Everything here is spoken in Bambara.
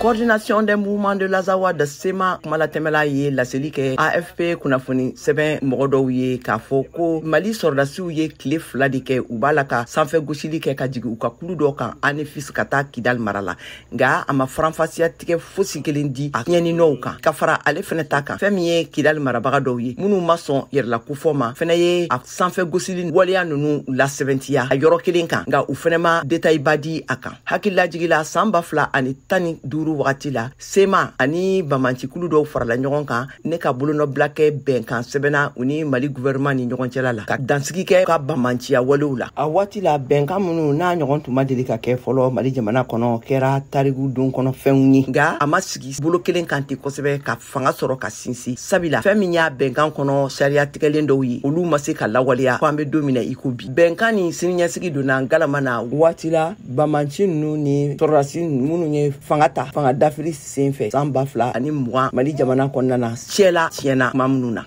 Coordination des mouvements de l'Azawad CMA kumalatɛmɛla ye laseli kɛ AFP kunnafoni sɛbɛn mɔgɔ dɔw ye k'a fɔ ko Mali sɔrɔdasiw ye tile 2 de kɛ u b'a la ka sanfɛ gosili kɛ ka jigin u ka kulu dɔ kan Anefis ka taa Kidal mara la. Nka a ma faranfasiya tigɛ fosi kelen di a tiɲɛninɔw kan ka fara ale fɛnɛ ta kan. Fɛn min ye Kidal marabaga dɔw ye minnu ma sɔn yɛrɛlakofɔ ma fɛnɛ ye a sanfɛ gosili waleya ninnu lasɛbɛntiya a yɔrɔ kelen kan, nka u fɛnɛ ma détail ba di a kan. Hakililajigi la, san 2015 wagati la, CMA ani bamancikulu dɔw farala ɲɔgɔn kan ne ka bolonɔbila kɛ bɛnkan sɛbɛnna u ni Mali gouvernement ni ɲɔgɔn cɛla la ka dansigi kɛ ka bamanciya walew la. A waati la, bɛnkan minnu n'a ɲɔgɔn tun ma deli ka kɛ fɔlɔ Mali jamana kɔnɔ kɛra tariku don kɔnɔ fɛnw ye, nka a ma sigi bolo kelen kan ten kosɛbɛ ka fanga sɔrɔ ka sinsin, sabila fɛn min y'a bɛnkan kɔnɔ sariya tigɛlen dɔw ye, olu ma se ka lawaleya ko an be don min na i ko bi. Bɛnkan ni siniɲɛsigi donna galama na waati la, bamanci nunu ni sɔrɔdasi minnu ye fanga ta fanga dafiri sen fɛ san 2020 Mali jamana kɔnɔna na, cɛla tiɲɛna tuma minnu na.